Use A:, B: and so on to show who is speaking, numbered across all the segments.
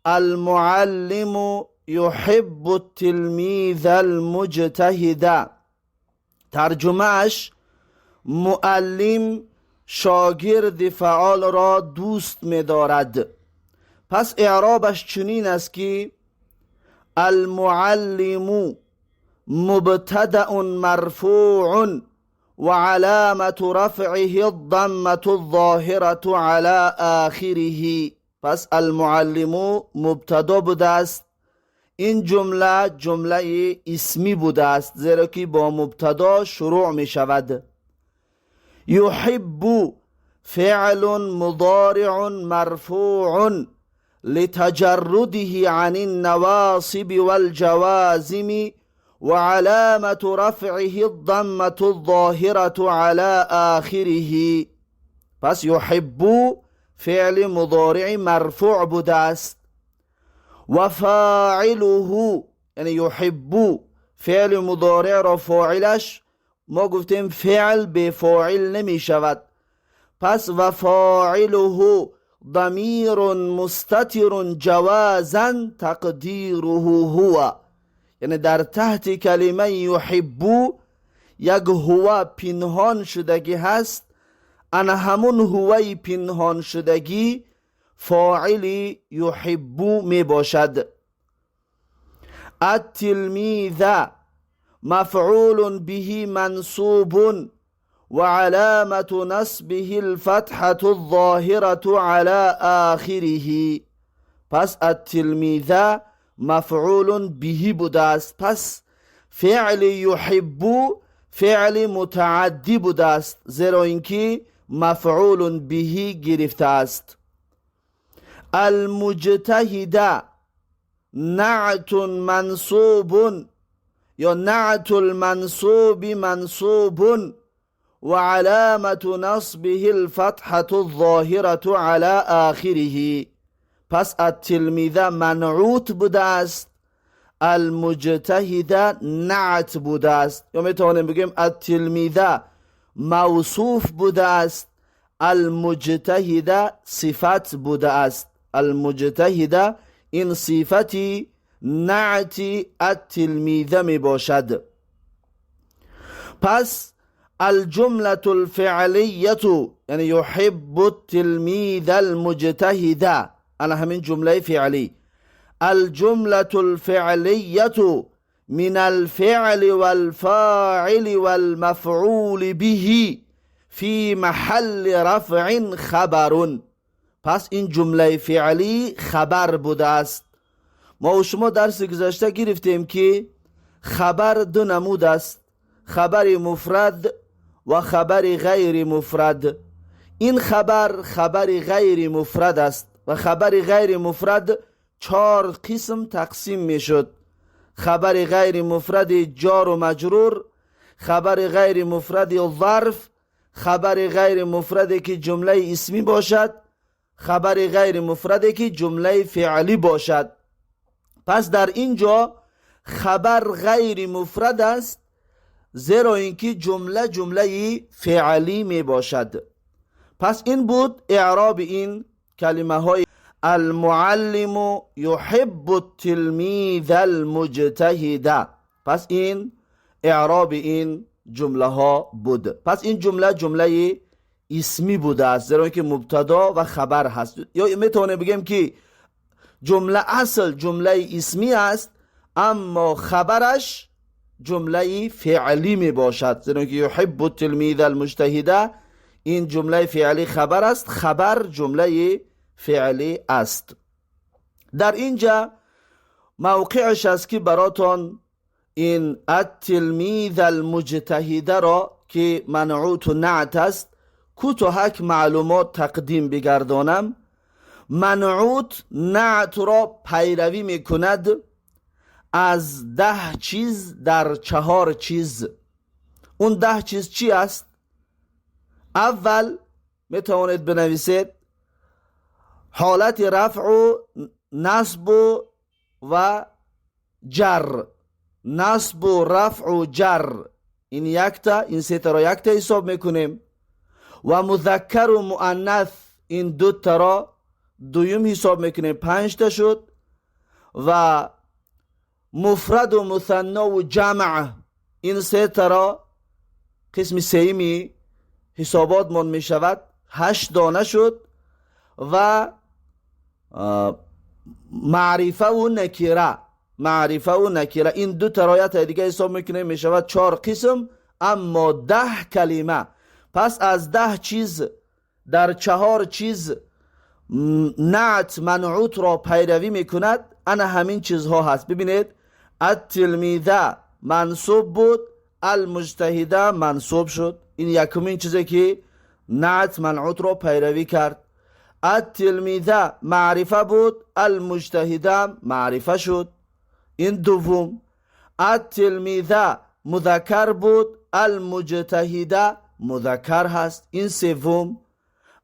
A: المعلم يحب التلميذ المجتهد. ترجمهش معلم شاگرد فعال را دوست می‌دارد. پس اعرابش چنین است که المعلم مبتدأ مرفوع وعلامة رفعه الضمة الظاهرة على آخره. پس المعلم مبتدا بوده است. این جمله جمله اسمی بوده است، زیرا که با مبتدا شروع می شود. يحب فعل مضارع مرفوع لتجرده عن النواصب والجوازم وعلامة رفعه الضمة الظاهرة على آخره. پس يحب فعل مضارع مرفوع بوده است. و فاعله، یعنی يحب فعل مضارع را فاعلش ما گفتیم فعل به فاعل نمی شود. پس و فاعله ضمیر مستتر جوازا تقدیره هو، یعنی در تحت کلمه یحب یک هو پنهان شدگی هست. انا همون هوی پنهان شدگی فاعل یحب می باشد. التلمیذ مفعول به منصوب وعلامة نصبه الفتحة الظاهرة على آخره. پس التلمیذ مفعول به بوده است. پس فعل یحب فعل متعدی بوده است، زیرا اینکه مفعول به گرفته است. المجتهد نعت منصوب یا نعت المنصوب منصوب وعلامة نصبه الفتحة الظاهرة على آخره. پس التلمیذ منعوت بوده است، المجتهد نعت بوده است، یا میتوانیم بگیم التلمیذ موصوف بوده است، المجتهد صفت بوده است. المجتهد این صفتی نعت التلمیذ می باشد. پس الجملة الفعلیة یعنی یحب التلمیذ المجتهد، انا همین جمله فعلی. الجملة الفعلیة من الفعل والفاعل والمفعول به فی محل رفع خبر. پس این جمله فعلی خبر بوده است. ما و شما درس گذشته گرفتیم که خبر دو نمود است، خبر مفرد و خبر غیر مفرد. این خبر خبر غیر مفرد است و خبر غیر مفرد چهار قسم تقسیم می شد: خبر غیر مفرد جار و مجرور، خبر غیر مفرد ظرف، خبر غیر مفرد که جمله اسمی باشد، خبر غیر مفرد که جمله فعلی باشد. پس در اینجا خبر غیر مفرد است، زیرا اینکه جمله جمله فعلی می باشد. پس این بود اعراب این کلمه های المعلم یحب التلمیذ المجتهد. پس این اعراب این جمله ها بود. پس این جمله جمله اسمی بوده است، زیرا اینکه مبتدا و خبر هست. یا میتونیم بگیم که جمله اصل جمله اسمی است، اما خبرش جمله فعلی می باشد، زیرا که یحب التلمیذ المجتهد این جمله فعلی خبر است، خبر جمله فعلی است. در اینجا موقعش است که براتون این التلمیذ المجتهد را که منعوت و نعت است کوتاهک معلومات تقدیم بگردانم. منعوت نعت را پیروی میکند از 10 چیز در 4 چیز. اون 10 چیز چی است؟ اول میتوانید بنویسید حالت رفع و نصب و جر. نصب و رفع و جر، این یکتا، این سه تا را یکتا حساب میکنیم. و مذکر و مؤنث، این دو تا را دویم حساب میکنیم، 5 تا شد. و مفرد و مثنا و جمع، این سه تا قسم سیمی حساباتمان می شود، 8 دانه شد. و معرفه و نکیره، معرفه و نکیره، این دو تا دیگه حساب میکنیم میشود 4 قسم، اما 10 کلمه. پس از 10 چیز در 4 چیز نعت منعوت را پیروی میکند. انا همین چیزها هست. ببینید التلمیذه منصوب بود، المجتهده منصوب شد. این یکمین چیزی که نعت منعوت را پیروی کرد. التلمیذه معرفه بود، المجتهده معرفه شد. این دوم. التلمیذه مذکر بود، المجتهده مذکر هست. این سوم.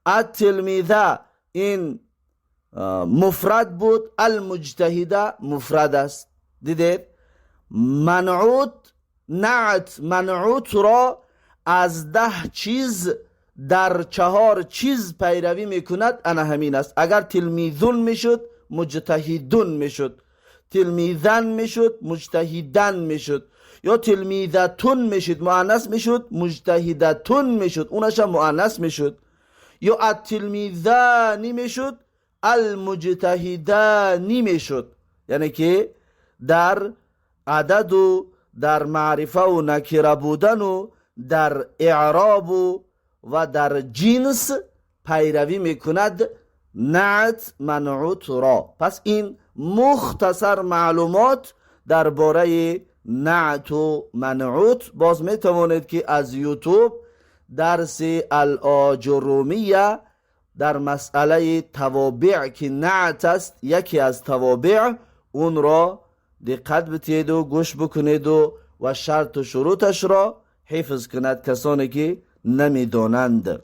A: التلمیذه این مفرد بود، المجتهده مفرد است. دیدید منعوت، نعت منعوت را از 10 چیز در 4 چیز پیروی میکند. انا همین است. اگر تلمیذون میشد مجتهدون میشد، تلمیذن میشد مجتهدن میشد، یا تلمیذتون میشد مؤنث میشد، مجتهدتون میشد اونش هم مؤنث میشد، یا التلمیذانی میشد المجتهدانی میشد. یعنی که در عدد و در معرفه و نکره بودن و در اعراب و در جنس پیروی میکند نعت منعوت را. پس این مختصر معلومات درباره نعت و منعوت. باز میتوانید که از یوتیوب درس الاجرومیه در مسئله توابع که نعت است، یکی از توابع، اون را دقت بتید و گوش بکنید و شرط و شروطش را حفظ کند کسانی که نمیدانند.